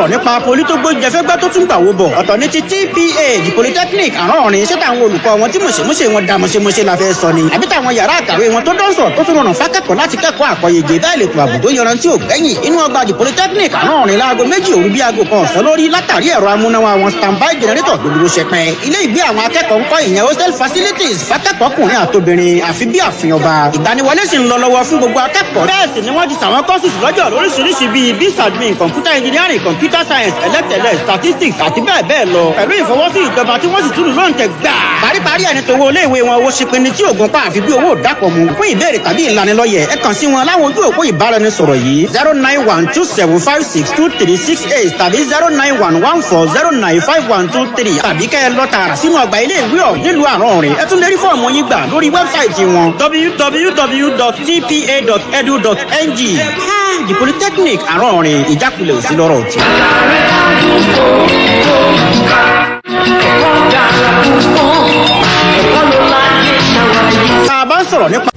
Sọ̀rọ̀ nípa poly tó gbóúnjẹ fẹ́gbẹ́ tó tún gbà wó bọ̀, ọ̀tọ̀ ní ti TPA, The Polytechnic Àránọ̀rìn. Ṣé táwọn olùkọ́ wọn tí mọ̀ṣẹ̀mọṣẹ̀ wọn da mọ̀ṣẹ̀mọṣẹ̀ la fẹ́ sọ ni, àbí táwọn yàrá àkàwé wọn tó dánṣọ̀ tó tún rọrùn fákẹ́kọ̀ọ́ láti kẹ́kọ̀ọ́ àkọyege? Bẹ́ẹ̀ lè tó ààbò tó yanrantí ò gbẹ́yìn inú ọgbà The Polytechnic Àránọ̀rìn láago 2 òru bí aago 1 ọ̀sán lórí, látàrí ẹ̀rọ amúnáwá wọn standby generator gbogbo ṣẹpẹ. Ilé ìgbé àwọn akẹ́kọ̀ọ́ ńkọ́? Ìyẹn hostel facilities fákẹ́kọ̀ọ́kùnrin àtobìnrin, àfi bí àfihàn ọba. Ìgbaniwọlé sì ń lọ lọ́wọ́ fún gbogbo akẹ́kọ̀ọ́. Bẹ́ẹ̀ sì ni wọ́n ti sàwọn courses lọ́jọ́ lóríṣiríṣi bíi biz admin, computer engineering, computer science, electrical, statistics àti bẹ́ẹ̀ bẹ́ẹ̀ lọ, pẹ̀lú ìfọwọ́sí ìjọba tí wọ́n sì túlù lóǹtẹ̀ gbà. Paríparí ẹni tó wo iléèwé wọn, owó ṣepinni tí ògùn pa àfi bí owó dákọ̀ mu. Fún ìbéèrè tàbí ìlanilọ́yẹ̀, ẹ kàn sí wọn láwọn ojú òpó ìbáraẹnisọ̀rọ̀ yìí: 09127562368 tàbí 09114095123, tàbí kẹ́ ẹ lọ tààrà sínú ọgbà iléèwé ọ̀ nílùú Àránọ̀rìn. Ẹ tún lè rí fọ́ọ̀mù yín gbà lórí website wọn, www.tpa.edu.ng. The Polytechnic Àránọ̀rìn, ìjákulẹ̀ ò sí lọ́rọ̀ tí. Tá a bá ń sọ̀rọ̀ nípa.